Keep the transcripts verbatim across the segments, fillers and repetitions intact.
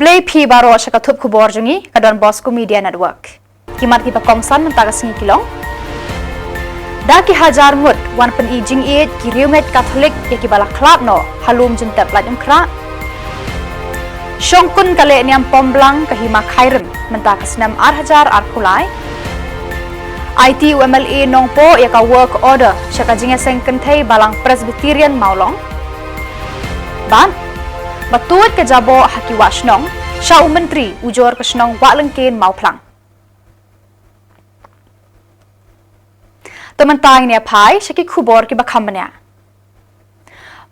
Khublei phi baroh sha ka thup khubor jong ngi ka Don Bosco Media Network. Ki mat kiba kongsan mynta ka sngi ki long: Da ki hajar ngut wan pyni jingïeit ki riewngeit Katholik ïa kiba la khlad noh ha Lum Jingtep Laitumkhrah. Shongkun ka lehniam Pomblang ka Hima Khyrim mynta ka snem ar hajar arphew lai. Aiti u MLA Nongpoh ïa ka work order sha ka jingïaseng kynthei Balang Presbyterian Mawlong. Bad ba tuid ka jaboh ha ki wah shnong sha u Myntri ujor ka shnong Wahlyngkien Mawphlang. To mynta ngin ïa phai sha ki khubor kiba kham bniah.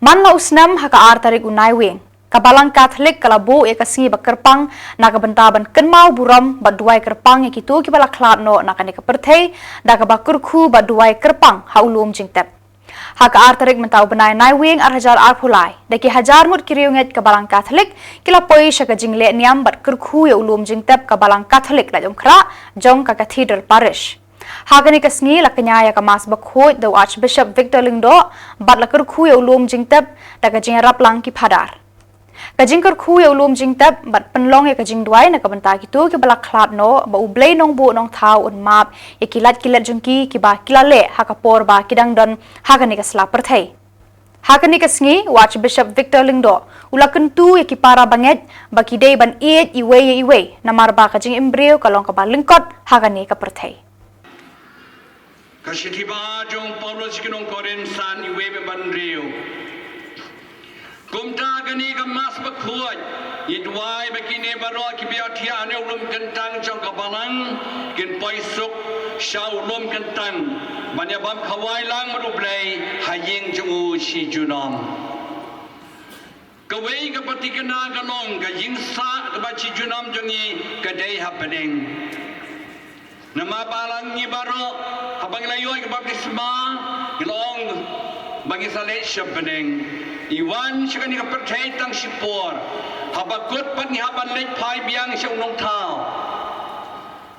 Man la u snem ha ka ar tarik u Naiwieng, ka Balang Katholik ka la buh ïa ka sngi ba kyrpang na ka bynta ban kynmaw burom bad duwai kyrpang ïa kito kiba la khlad noh na kane ka pyrthei da kaba kyrkhu bad duwai kyrpang ha u Lum Jingtep. Ha ka ar tarik mynta u bnai Naiwieng ar hajar arphew lai, da ki hajar ngut ki riewngeit ka Balang Katholik ki la poi sha ka jinglehniam bad kyrkhu ïa u Lum Jingtep ka Balang Katholik Laitumkhrah jong ka Cathedral Parish. Ha kane ka sngi la kñia ïa ka Mass bakhuid da u Archbishop Victor Lyngdoh bad la kyrkhu ïa u Lum Jingtep da ka jingïarap lang ki phadar. Ka jingkyrkhu ïa u Lum Jingtep bad pynlong ïa ka jingduwai na ka bynta kito kiba la khlad noh ba U Blei Nongbuh Nongthaw un map ïa ki lait ki let jong ki kiba ki la leh ha ka por ba ki dang don ha kane ka sla pyrthei. Ha kane ka sngi u Archbishop Victor Lyngdoh u la kyntu ïa ki para bangeit ba ki dei ban ïeit iwei ïa iwei namar ba ka jingim briew ka long kaba lyngkot ha kane ka pyrthei. Ka shithi ba jong Paulus sha ki nong Korinth san, iwei bad hynriew. Kumta kane ka Mass bakhuid ngi duwai ba kine baroh kiba ïathiah ha une u lum kyntang jong ka Balang kin poi suk sha u lum kyntang ban ïabam khawai lang bad U Blei ha ïing jong u shi junom. Kawei ka pyrthei kane ka long ka jingsah kaba shi junom jong ngi ka dei ha bneng. Namar ba la ngi baroh haba ngi la ïoh ïa ka baptisma ngi la ong ba ngi sa leit sha bneng. Ngi wan sha kane ka pyrthei tang shipor, haba kut pat ngi hap ban leit phai biang sha u Nongthaw.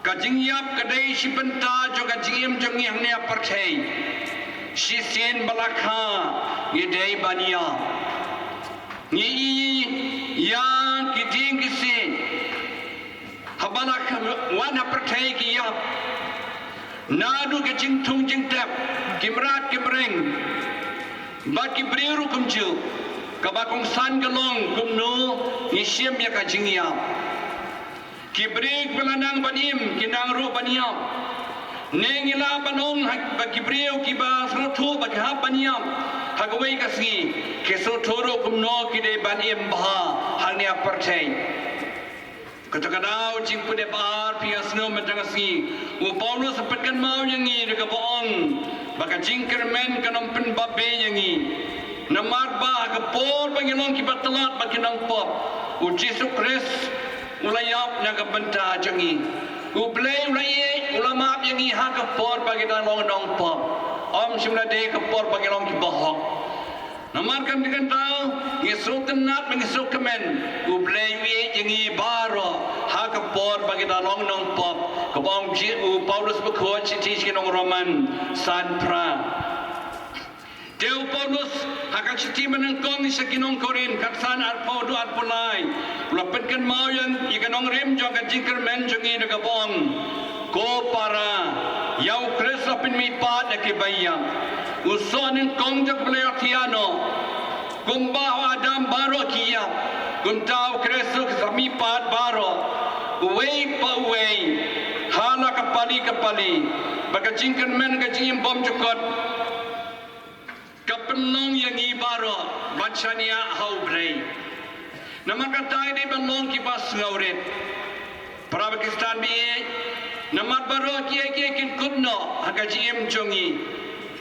Ka jingïap ka dei shi bynta jong ka jingim jong ngi hangne ha pyrthei. Shisien ba la kha ngi dei ban ïap. Ngi ïohi ïa ki dieng ki siej haba la kha wan ha pyrthei ki ïap. Naduh ka jingthung jingtep, ki mrad ki mreng bad ki briew ruh kumjuh. Kaba kongsan ka long kumno ngi shim ïa ka jingïap. Ki briew kiba la nang ban im ki nang ruh ban ïap. Ne ngi lah ban ong ha, ba ki briew kiba sngewthuh ba ki hap ban ïap ha kawei ka sngi, ki sngewthuh ruh kumno ki dei ban im bha hangne ha pyrthei. Kato ka daw jingpynïap ar phi ïa sngewthuh mynta ka sngi. U Paulus u pynkynmaw ïa ngi da kaba ong ba ka jingkyrmen kan ym pynbapbe ïa ngi. Namar ba ha ka por ba ngi long kiba tlot bad ki nongpop, U Jisu Khrist u la ïap na ka bynta jong ngi. U Blei u la ïeit, u la map ïa ngi ha ka por ba ngi dang long nongpop. Ym shym la dei ka por ba ngi long kiba hok. Namar kata ka daw ngi sngewtynnat bad ngi sngewkmen, U Blei u ïeit ïa ngi baroh ha ka por ba ngi dang long nongpop. Kaba ong u Paulus bakhuid shithi sha ki nong Roman san phra. Te u Paulus ha ka shithi ba nyngkong sha ki nong Korinth khatsan arphew haduh arphew lai, u la pynkynmaw ïa ka nongrim jong ka jingkyrmen jong ngi da kaba ong, ko para, ïa U Khrist la pynmihpat ïa kiba ïap. U soh nyngkong jong ka ba la ïohthiah noh. Kumba ha u Adam baroh ki ïap, kumta ha U Khrist ruh ki sa mihpat baroh, uwei pa uwei, ha la ka pali ka pali. Bad ka jingkyrmen ka jingim bymjukut ka pynlong ïa ngi baroh ban shaniah ha U Blei. Namar kata ngi dei ban long kiba sngewrit. Para Khristan ba ïeit, namar baroh kiei kiei kin kut noh ha ka jingim jong ngi.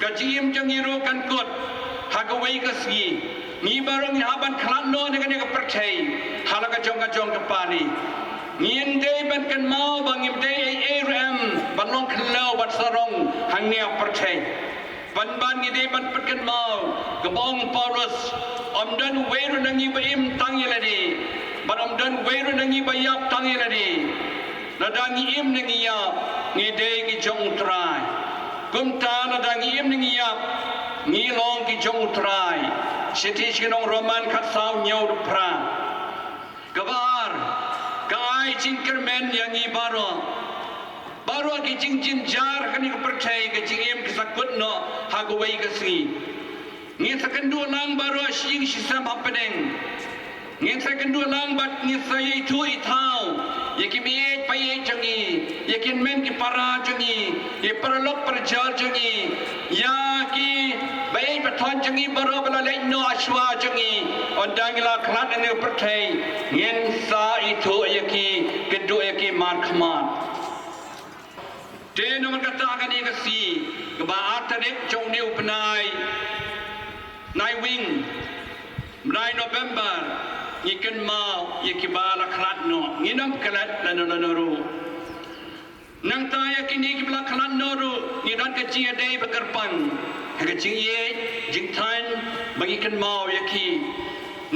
Ka jingim jong ngi ruh kan kut ha kawei ka sngi. Ngi baroh ngi hap ban khlad noh na kane ka pyrthei ha la ka jong ka jong ka pali. Ngim dei ban kynmaw ba ngim dei ei ei ruh em ban long khlaw ban sarong hangne ha pyrthei. Pynban ngi dei ban pynkynmaw kaba ong u Paulus, ym don uwei ruh na ngi ba im tang ïa lade bad ym don uwei ruh na ngi ba ïap tang ïa lade. Lada ngi im ne ngi ïap ngi dei ki jong U Trai. Kumta lada ngi im ne ngi ïap ngi long ki jong U Trai. Shithi sha ki nong Roman khatsaw hynñiewphew phra. Kaba ar, Jingkyrmen ïa ngi baroh. Baroh ki jingjynjar kane ka pyrthei, ka jingim ka sa kut noh ha kawei ka sngi. Ngin sa kynduh lang baroh shi ïing shi sem hapdeng. Ngin sa kynduh lang bad ngin sa ïathuh ïathaw ïa ki meiieit paieit jong ngi, ïa ki hynmen ki para jong ngi, ïa ki paralok parajor jong ngi, ïa ki baieit bathoiñ jong ngi baroh ba la leit noh shuwa jong ngi. Ynda ngi la khlad na kane ka pyrthei, ngin sa ïathuh ïa ki, kynduh ïa ki markhmat. Te namar kata kane ka sngi kaba ar tarik jong une u bnai Naiwieng, bnai November, ngi kynmaw ïa kiba la khlad noh, ngim klet lano lano ruh. Nangta ïa kine kiba la khlad noh ruh ngi don ka jingïadei ba kyrpang ha ka jingïeit jingthaw ba ngi kynmaw ïa ki.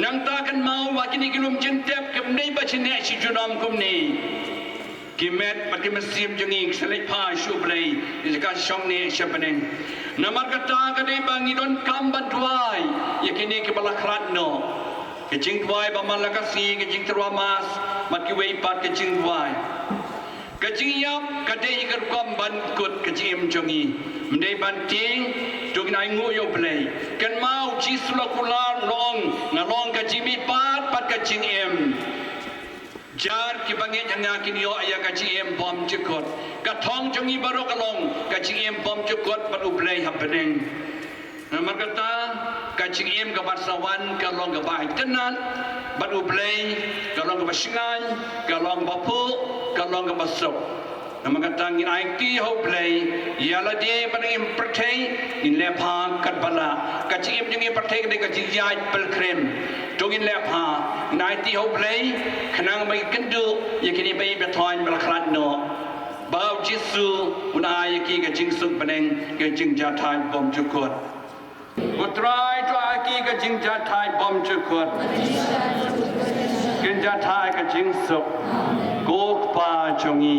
Nangta kynmaw ba kine ki lum jingtep kim dei ba shu neh shu junom kumne. Ki met bad ki mynsiem jong ngi ki sa leit phai sha U Blei, ki sa shong neh sha bneng. Namar kata ka dei ba ngi donkam ban duwai ïa kine kiba la khlad noh. Ka jingduwai ba man la ka sngi, ka jingtyrwa mass bad kiwei pat ka jingduwai. Ka jingïap ka dei ka rukom ban kut ka jingim jong ngi. Ym dei ban tieng, to ngin ainguh ïa U Blei. Kynmaw U Jisu la kular, u la ong, nga long ka jingmihpat bad ka jingim. Jar kiba ngeit ha nga kin ïoh ïa ka jingim bymjukut. Ka thong jong ngi baroh ka long ka jingim bymjukut bad U Blei ha bneng. Namar kata ka jingim kaba sa wan ka long kaba itynnad bad U Blei, ka long kaba shngaiñ, ka long kaba phuh, ka long kaba suk. Namar kata ngin aiti ha U Blei ïa lade bad ïa ngi pyrthei, ngin leh bha katba lah. Ka jingim jong ngi pyrthei ka dei ka jingïaid pilgrim. To ngin leh bha, ngin aiti ha U Blei khnang ba ngin kynduh ïa kine ba ïeit ba thoiñ ba la khlad noh. Ba U Jisu un ai ïa ki ka jingsuk bneng, ka jingjahthait bymjukut. Ko Trai, to ai ïa ki ka jingjahthait bymjukut. Kin jahthait ka jingsuk. Ko Kpa jong ngi.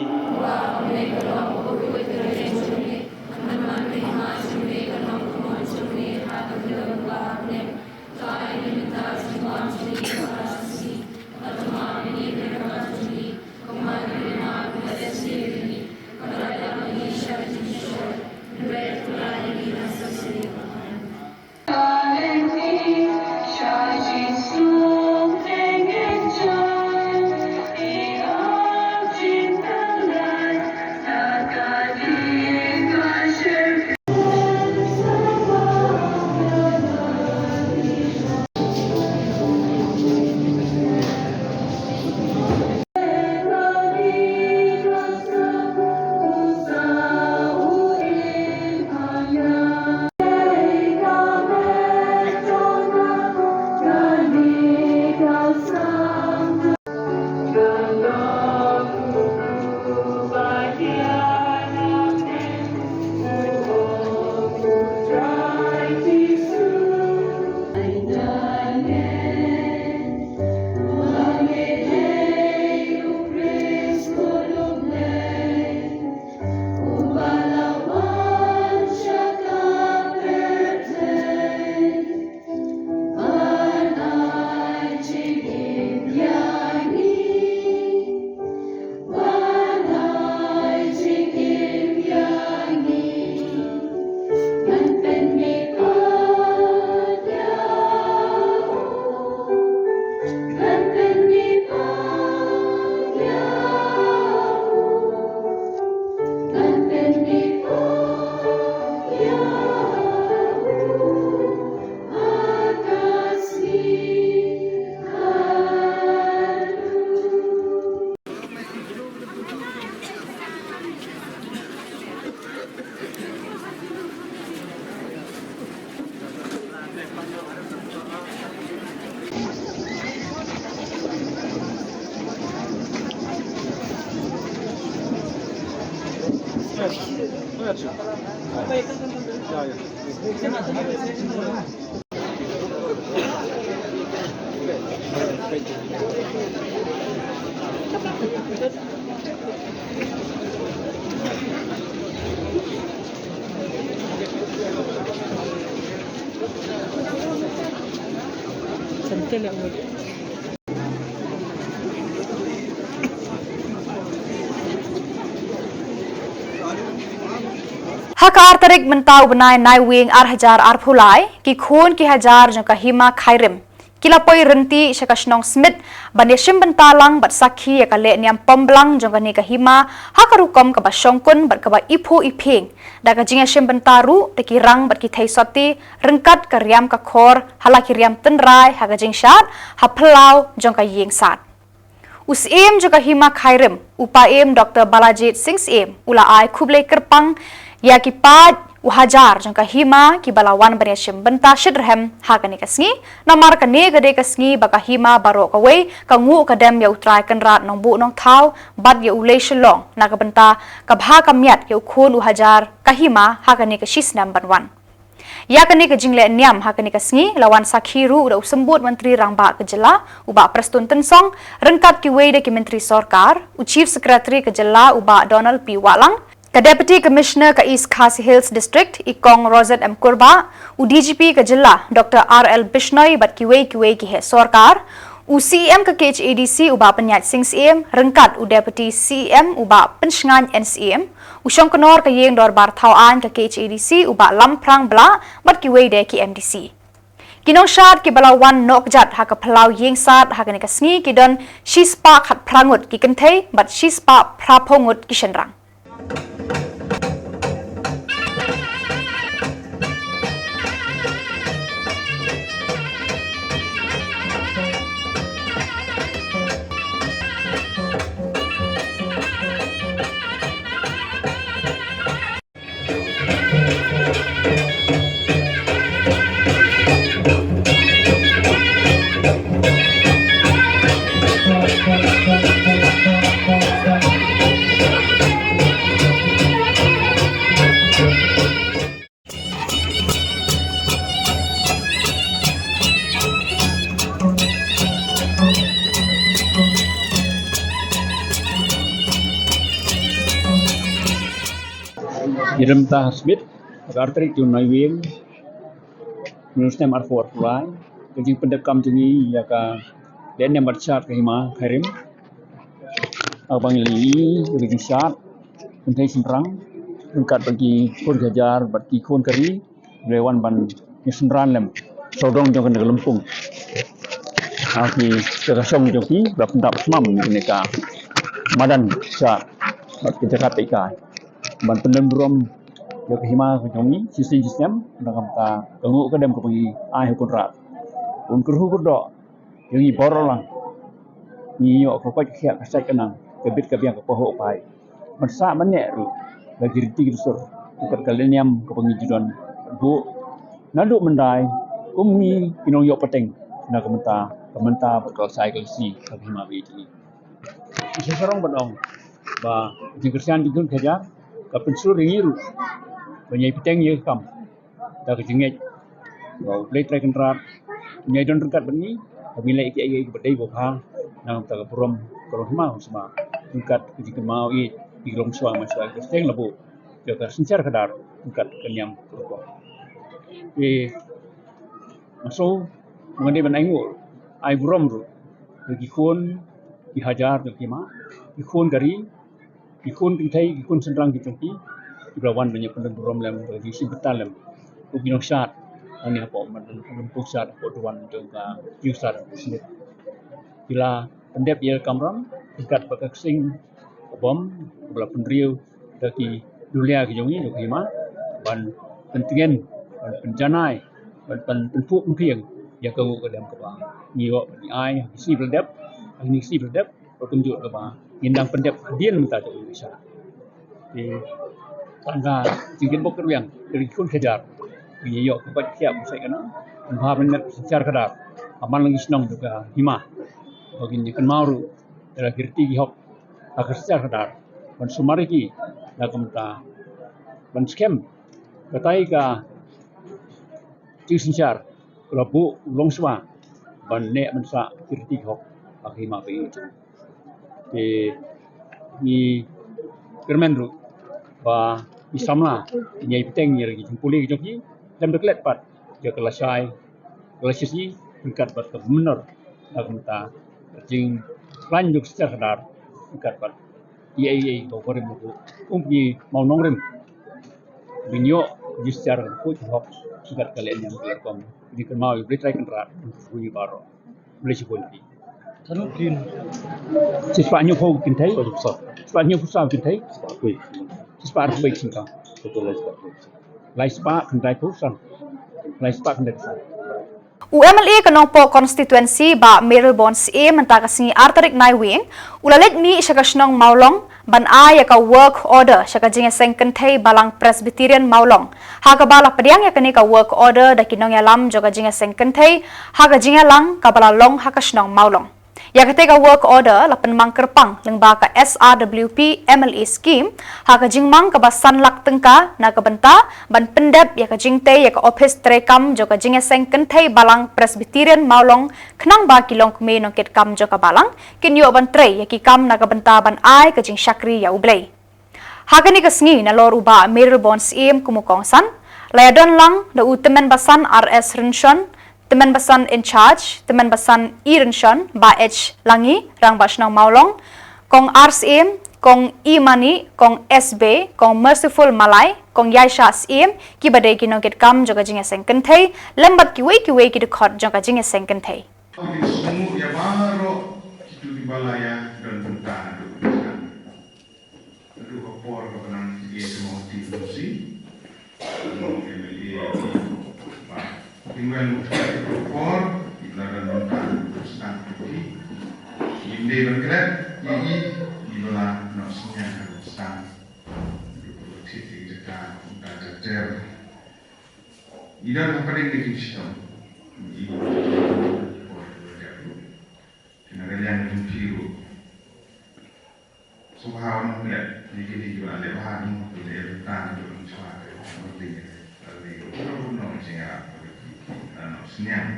Ha ka ar tarik mynta u bnai Naiwieng ar hajar arphew lai, ki khun ki hajar jong ka Hima Khyrim ki la poi rynti sha ka shnong Smit ban ïashim bynta lang bad sakhi ïa ka lehniam pom blang jong kane ka hima ha ka rukom kaba shongkun bad kaba iphuh iphieng, da ka jingïashim bynta ruh da ki rang bad ki thei sotti ryngkat ka riam ka khor ha la ki riam tynrai ha ka jingshad ha phyllaw jong ka ïing sad. U Syiem jong ka Hima Khyrim, u Paiem Doctor Balajied Singh Syiem, u la ai khublei kyrpang ïa ki paid u hajar jong ka hima kiba la wan ban ïashim bynta shitrhem ha kane ka sngi, namar kane ka dei ka sngi ba ka hima baroh kawei ka nguh ka dem ïa U Trai Kynrad Nongbuh Nongthaw bad ïa U Lei Shillong na ka bynta ka bha ka miat ïa u khun u hajar ka hima ha kane ka shisnem ban wan. Ïa kane ka jinglehniam ha kane ka sngi la wan sakhi ruh da u Symbud Myntri Rangbah ka Jylla, u Bah Prestone Tynsong, ryngkat kiwei de ki Myntri Sorkar, u Chief Secretary ka Jylla, u Bah Donald P Wahlang, ka Deputy Commissioner ka East Khasi Hills District, i Kong Rosette M Kurbah, u D G P ka Jylla, Doctor R L Bishnoi, bad kiwei kiwei ki heh sorkar, u C E M ka K H A D C, u Bah Pynïaid Singh Syiem, ryngkat u Deputy C E M, u Bah Pynshngain N Syiem, u Shongknor ka Ïing Dorbar Thawaiñ ka K H A D C, u Bah Lamphrang Blah, bad kiwei de ki M D C. Ki nongshad kiba la wan noh kjat ha ka phyllaw ïing sad ha kane ka sngi ki don shispah khatphra ngut ki kynthei bad shispah phraphew ngut ki shynrang. Ïa mynta ha Smit, ha ka ar tarik jong u Naiwieng, mynta snem arphew arphew lai, ka jingpyndep kam jong ngi ïa ka lehniam bad shad ka hima Khyrim. Haba ngi la ïohi ïa ka jingshad kynthei shynrang ryngkat bad ki khun ki hajar bad ki khun ka ri, ki la wan ban ïasynran lem sawdong jong kane ka lympung. Ha ki, ka shong jong ki ba pyndap smam ïa kane ka madan shad bad ka jaka peit kai ban pyndon burom ïa ka hima ka jong ngi shisien shisnem na ka bynta ka nguh ka dem kaba ngi ai ha u Kynrad. Un kyrhu kyrdoh ïa ngi baroh lang. Ngi ïoh ka koit ka khiah ka sait ka nang, ka bit ka biang ka pahuh paid. Ban sah ban neh ruh da ki riti ki dustur, bad ka lehniam kaba ngi ju don buh naduh myndai kum ngi ki nongïoh pateng na ka bynta, ka bynta bad ka lashai ka lashai ka hima ba ïeit jong ngi. Ngi sngewsarong ban ong ba ka jingkyrshan jong ki khun ki hajar ka pynshlur ïa ngi ruh ban ïai bteng ïa ka kam da ka jingngeit ba U Blei Trai Kynrad un ïai don ryngkat bad ngi, ba ngin leh ïa kiei kiei kiba dei ba bha na ka bynta ka burom ka long hima long sma, ryngkat ka jingkynmaw ïa ki longshuwa manshuwa ki kyrteng la buh ïa ka synshar khadar ryngkat ka niam ka rukom. Te nga sngew ba ngan dei ban ai nguh ai burom ruh ïa ki khun ki hajar jong ka hima, ki khun ka ri, ki khun kynthei, ki khun shynrang ki jong ki, kiba la wan ban ïa pyndon burom lem, ban ïa shim bynta lem. Kum ki nongshad, hangne hapoh madan, lympung shad hapoh duwan jong ka Ïew Sad Smit. Ki la pyndep ïa ka kamram ryngkat bad ka ksing ka bom kaba la pynriew da ki dulia ki jong ngi jong ka hima ban pyntngen, ban pynjanai, ban, ban pynphuh pynphieng ïa ka nguh ka dem kaba ngi ïoh ban ai ha ki sngi ba la dep, ha ki sngi ba la dep. Bad kumjuh kaba ngin dang pyndep hadien mynta jong u Isha. Te tang ka jingkynbok kyrwiang ïa ki khun ki hajar, ngi ïoh ka koit ka khiah ba sait ka nang, ban bha ban met synshar khadar ha man la ki shnong jong ka hima. Ba ngin ïa kynmaw ruh ïa la ki riti ki hok ha ka synshar khadar, ban sumar ïa ki na ka bynta ban skhem batai ka jingsynshar ka la buh u longshuwa ban neh ban sah ki riti ki hok ha ka hima ba ïeit. Te ngi kyrmen ruh ba ngi samla ngi ïai bteng ïa la ki jingpule ki jong ki, lem da klet pat ïa ka lashai ka lashisngi ryngkat bad ka mynnor na ka bynta ka jingkhlaiñ jong ka synshar khadar ryngkat bad kiei kiei ba u barim u buh kum ki mawnongrim. Ngin ïoh justiciar ka khuid ka hok, sngewbha ka leh niam ka leh kam. Ngin kynmaw ïa U Blei Trai Kynrad, ngin kyrkhu ïa baroh. Blei shibun ïa phi. Kano phi? Shispah hynñiewphew kynthei. Shispah hynñiewphew saw kynthei. Shispah arphew wei syngkam. Lai spah khyndai phew san. Lai spah khyndai phew san. U M L A ka Nongpoh Constituency, Bah Mayralborn Syiem, mynta ka sngi ar tarik Naiwieng u la leit mih sha ka shnong Mawlong ban ai ïa ka work order sha ka jingïaseng kynthei Balang Presbyterian Mawlong, ha kaba la pdiang ïa kane ka work order da ki nongïalam jong ka jingïaseng kynthei ha ka jingïalang kaba la long ha ka shnong Mawlong. Ïa katei ka work order la pynmang kyrpang lyngba ka S R W P M L A scheme ha ka jingmang kaba san lak tyngka na ka bynta ban pyndep ïa ka jingtei ïa ka ophis treikam jong ka jingïaseng kynthei Balang Presbyterian Mawlong, khnang ba ki longkmie nongkitkam jong ka Balang kin ïoh ban trei ïa ki kam na ka bynta ban ai ka jingshakri ïa U Blei. Ha kane ka sngi, nalor u Bah Mayralborn Syiem kum u kongsan, la ïadon lang da u Tymmen Basan R S Rynshon, Tymmen Basan in charge, Tymmen Basan E Rynshon, Bah H Langi, Rangbah Shnong Mawlong, Kong R Syiem, Kong E Mani, Kong S Bey, Kong Merciful Malai, Kong Yaisha Syiem, kiba dei ki nongkitkam jong ka jingïaseng kynthei, lem bad kiwei kiwei ki dkhot jong ka jingïaseng kynthei. Ki sngewbha ïa baroh kito kiba la ïa don bynta naduh ka por kaba nang ïa ka Mawti Lucy. Long M L A ba kin wan mut ka por ki la don bynta sdang ki. Ngim dei ban klet ïa ki, ki ba la noh synñiang ka sdang. Ki ba la thied ïa ki jaka bynta ter ter. Ngi don hapdeng ka jingshitom. Ngi don hapdeng ka jingshitom. Kine ki liang jong phi ruh. Sngewbha wan leh ïa kine kiba la leh bha, ngi leh bynta jong shuwa te. Ngi leh ïa kine ki nong jingïarap, ki nong synñiang.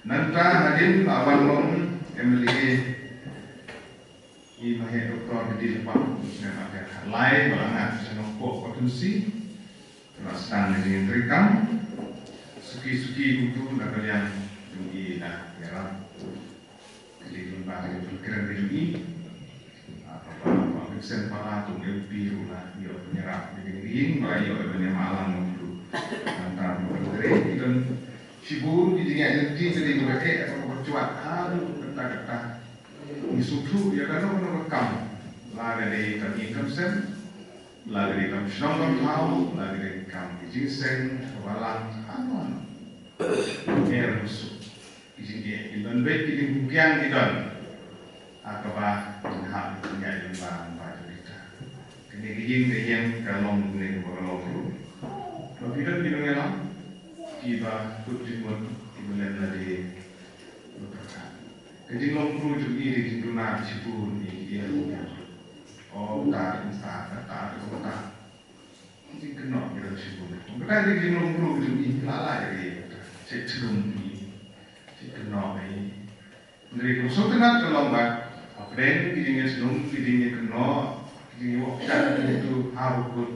Nangta hadien ba wan long M L A, i Maheh Doctor Dkhar Lyngdoh, snem ar hajar khatlai, ba la ngat sha Nongpoh Constituency. Ba la sdang ka jingïatreikam suki suki kumtu na ka liang jong i, da ïarap. Ka dei lyngba ka jingpynkhreh ka jong i. Ah, Bah Vincent Pala, u M P ruh la ïoh ban ïarap ïa kane ka ïing, ba la ïoh ban ïamahlang kumtu. Nangta ruh ki don shibun ki jingïaid lynti, ka dei kaba eh, kaba jwat haduh katta katta. Ngi sngewthuh ïa kano kano ka kam, la ka dei kam ïing kam sem, la ka dei kam shnong kam thaw, la ka dei kam ki jingïaseng, ka balang, hano hano. Ngi sngewthuh ki jingeh, ki don beit ki jingpyrkhat ki don. Ha kaba ngin hap ban ïaid lyngba lyngba jong kita. Kane ka ïing ka ïeng ka long kane kaba ka long ruh. Ba ki don ki nongïalam kiba kut jingmut, kiba lem lade. Ka jinglong bru jong i, ka jingduna shibun i, i, i. O ta, ta, ta, ta, ta. Jingkynnoh i don shibun. Ka jinglong bru jong i la la i, i. Check through i. Jingkynnoh i. Hynrei kum sngewtynnat ka long ba hapdeng ki jingïasnum, ki jingïakynnoh, ki jingïawad, ki jingïathuh, ha u kut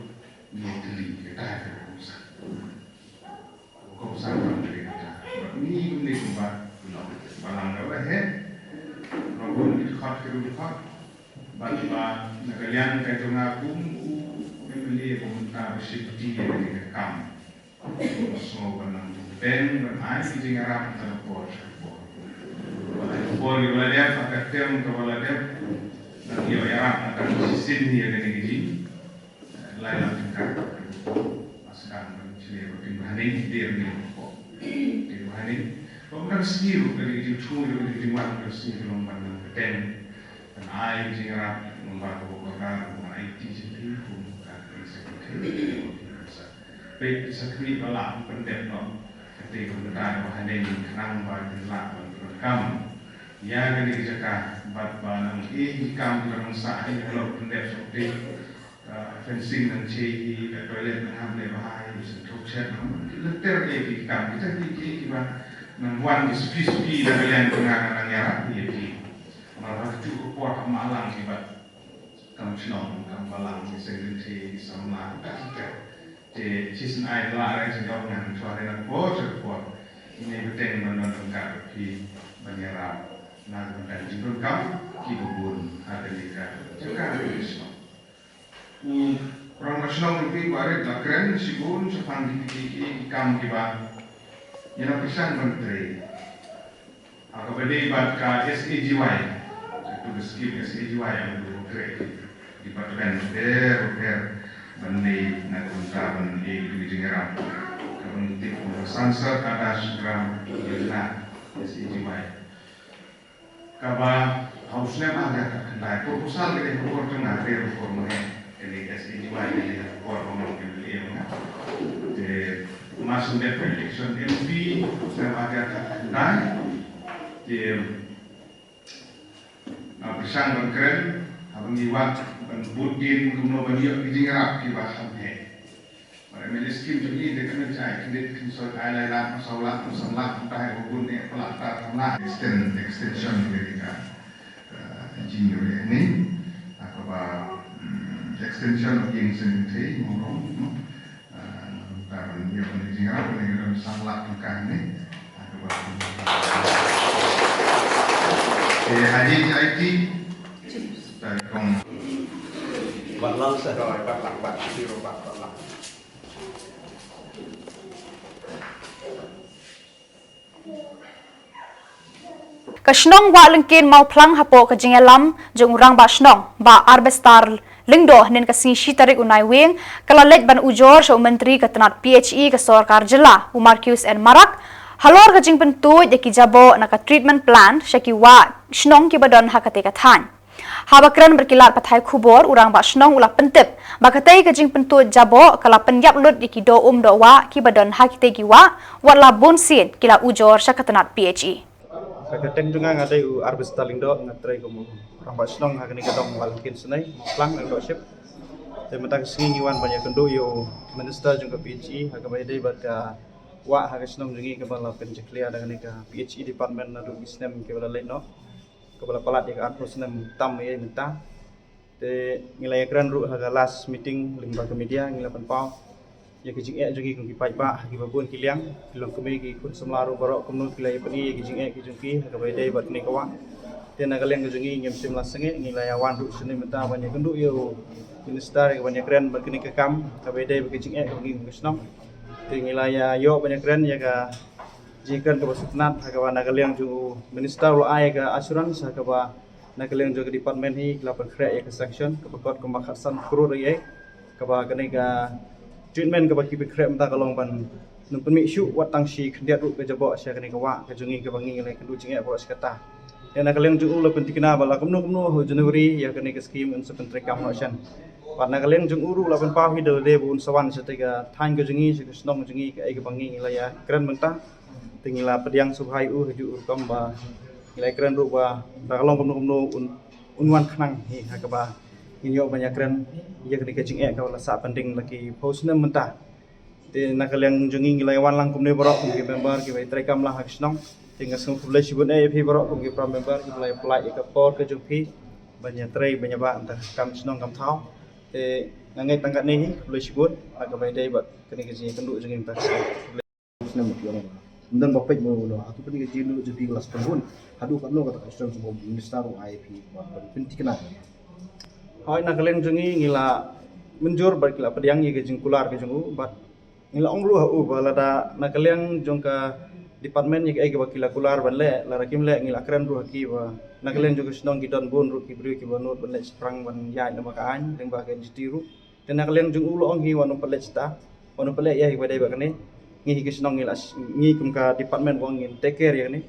ngi tylli, kata ka kum sa. Kongsan ba ngi ri kata. Bad ngi kumne kumba, kumba lang ka ba heh. Ba bun ki dkhot ki ru dkhot. Bad ba na ka liang ka jong nga kum u M L A ba mynta ba shim bynta ïa kane ka kam. Sngew ban nang bteng ban ai ki jingïarap na ka por sha ka por. Ba la ka por ki ba la dep, ha ka term ka ba la dep. Nang ïoh ïarap na ka shisien ïa kane ka jing. Lai lang tyngka. Ba sdang ban shlei ba pynbha ning, dei ning ko. Pynbha ning. Ba ban sngi ruh ka dei jingthu ruh ka dei jingwan ka sngi ruh ban nang bteng. Ban ai jingïarap, ban ba ka ba ka ban ai ti jingthu, ban ka secretary. Peit sa kri ba la pyndep noh. Kata ka bynta ba ha ning khnang ba kin lah ban pyndonkam ïa kane ka jaka bad ba nang ïa ki kam ki ba nang sah ïa ka lok pyndep sopti. Ka fencing nang che hi, ka toilet nang hap leh bha hi, sngewthuh shet nang lynter ïa ki kam kita ki ki ki ba nang wan ki suki suki na ka liang ka nang nang ïarap ïa ki. Mar ba ka juh ka por ha Mawlong ki ba kam shnong kam balang ki seng ki samla ka ka. Te shisien ai la re shisien ngan chwa re na por sha por. Ngi bteng ban ban ban ka phi ban ïarap na ban ka jingdonkam ki ba bun ha ka liang ka jaka ka shnong. U Rangbah shnong ruh ki ba rit ba kren shibun shaphang ki ki ki kam kiba ïa la pyrshang ban trei. Ha kaba dei bad ka S A G Y, ka tu ka skim S A G Y ïa ka tu ka trei department ter ter ban dei na ka bynta ban dei ka tu ka jingïarap. Ka ban tip ka Sansad Adarsh Gram Yojana, S A G Y. Kaba ha u snem ar hajar khatkhyndai, proposal ka dei ka por jong nga, ka dei ka por mynne, ka dei S A G Y, ka dei ka por ba nga M L A mynne. Te ma shu dep election M P snem ar hajar khatkhyndai. Te nga pyrshang ban kren, haba ngi wad ban bud din kumno ban ïoh ki jingïarap kiba kham heh. Bad M L A skim jong ngi te kan jai, kan dei kan soi ai lai lak, saw lak, san lak, mynta hi ba bun ne, pla ta, san lak. Extend, extension ka dei ka, eh, jingïoh ïa ni. Ha kaba, mm, extension of ïing seng thei, mo ro, no? Eh, mynta ban ïoh ni jingïarap ni ka don san lak tyngka ni. Ha kaba, eh, haji I T, ta kong. Bat lang sa. Bat lang, bat, zero, bat, bat lang. Ka shnong Wah Lyngkien Mawphlang hapoh ka jingïalam jong u rangbah shnong Bah Arbestar Lyngdoh, hynnin ka sngi shi tarik u Naiwieng, ka la leit ban ujor sha u Myntri ka tnat P H E ka sorkar jylla, u Marcuise N Marak, halor ka jingpyntuid ïa ki jaboh na ka treatment plant sha ki wah shnong kiba don ha katei ka thaiñ. Haba kren bad ki lad pathai khubor, u rangbah shnong u la pyntip ba katei ka jingpyntuid jaboh ka la pynïap lut ïa ki doh um doh wah kiba don ha kitei ki wah, wat la bun sien ki la ujor sha ka tnat P H E. Ka kyrteng jong nga nga dei u Arbestar Lyngdoh, nga trei kum u rangbah shnong ha kane ka dong Wah Lyngkien Synei, Mawphlang, Lyngdoh Ship. Te mynta ka sngi ngi wan ban ïakynduh ïa u minister jong ka P H E ha kaba ïadei bad ka wah ha ka shnong jong ngi kaba la pynjakhlia da kane ka P H E department naduh ki snem kiba la leit noh, kaba la palat ïa ka arphew snem tam ïa mynta. Te ngi la ïakren ruh ha ka last meeting lyngba ka media, ngi la pynpaw ïa ka jingeh jong ngi kum ki paidbah ha kiba bun ki liang, ki longkmie, ki khun samla ruh baroh kumno ki la ïapyni ïa ki jingeh ki jong ki ha kaba ïadei bad kane ka wah. Te na ka liang ka jong ngi ngim shym la sangeh, ngi la ïawan ruh shane mynta ban ïakynduh ïa u minister ïa ka ban ïakren bad kane ka kam kaba ïadei bad ka jingeh ka jong ngi kum ka shnong. Te ngi la ïa ïoh ban ïakren ïa ka jingkren kaba sngewtynnat ha kaba na ka liang jong u minister u la ai ïa ka assurance ha kaba na ka liang jong ka department hi ki la pynkhreh ïa ka sanction kaba kot kumba khatsan klur ïa kaba kane ka treatment kaba ki pynkhreh mynta ka long ban nym pynmih shuh wat tang shi khyndiat ruh ka jaboh sha kane ka wah ka jong ngi kaba ngi ngi la ïakynduh jingeh baroh shi katta. Ïa na ka liang jong u la pyntikna ba la kumno kumno ha u January ïa kane ka skim un sa pyntreikam noh shen. Bad na ka liang jong u ruh la pynpaw hi da lade ba un sa wan shatei ka thaiñ ka jong ngi, sha ka shnong jong ngi, kaei kaba ngi ngi la ïakren mynta. Te ngi la pdiang sngewbha ïa u ha kajuh ka rukom ba ngi la ïakren ruh ba da ka long kumno kumno un, un wan khnang hi ha kaba ngin ïoh ban ïakren ïa kane ka jingeh kaba la sah pending la ki phew snem mynta. Te na ka liang jong ngi ngi la ïawan lang kumne baroh kum ki member kiba ïatreikam lang ha ka shnong. Te nga sngew khublei shibun eh ïa phi baroh kum ki para member kiba la ïa pynlait ïa ka por ka jong phi ban ïatrei ban ïabah na ka kam shnong kam thaw. Te nga ngeit tang katne hi, khublei shibun ha kaba ïadei bad kane ka jingïakynduh jong ngi mynta ka shnong. Snem ki ong ba ym don ba peit mo no, hato kane ka jingïakynduh jong phi ka la sah pending haduh katno kata ka shnong, shnong minister u ai ïa phi ban pyntikna. Hooid, na ka liang jong ngi ngi la mynjur bad ki la pdiang ïa ka jingkular ka jong u, bad ngi la ong ruh ha u ba lada na ka liang jong ka department ïa kaei kaba ki la kular ban leh, lada kim leh ngi la kren ruh ha ki ba na ka liang jong ka shnong ki don bun ruh ki briew kiba nud ban leit shaphrang ban ïaid namar ka aiñ lyngba ka N G T ruh. Te na ka liang jong u la ong hi wat nym pynleit shata, wat nym pynleit ïa hi ba dei ba kane. Ngi hi ka shnong ngi la, ngi kum ka department u ong ngin take care ïa kane.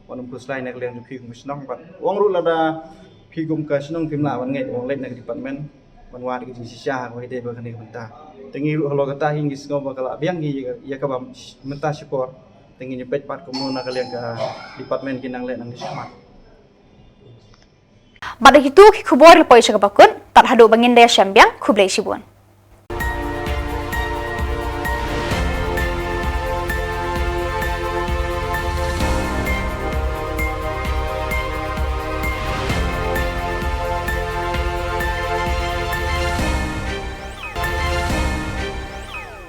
Wat nym khuslai na ka liang jong phi kum ka shnong, bad u ong ruh lada phi kum ka shnong phim lah ban ngeit, u ong leit na ka department ban wad ka jingshisha ha kaba dei ba kane ka bynta. Te ngi ruh halor kata hi ngi sngew ba ka la biang hi ïa kaba mynta shipor. Te ngin ïa peit pat kumno na ka liang ka department kin nang leh nang shikmat. Bad da kitu ki khubor la poi sha kaba kut, tad haduh ba ngin da ïashem biang, khublei shibun.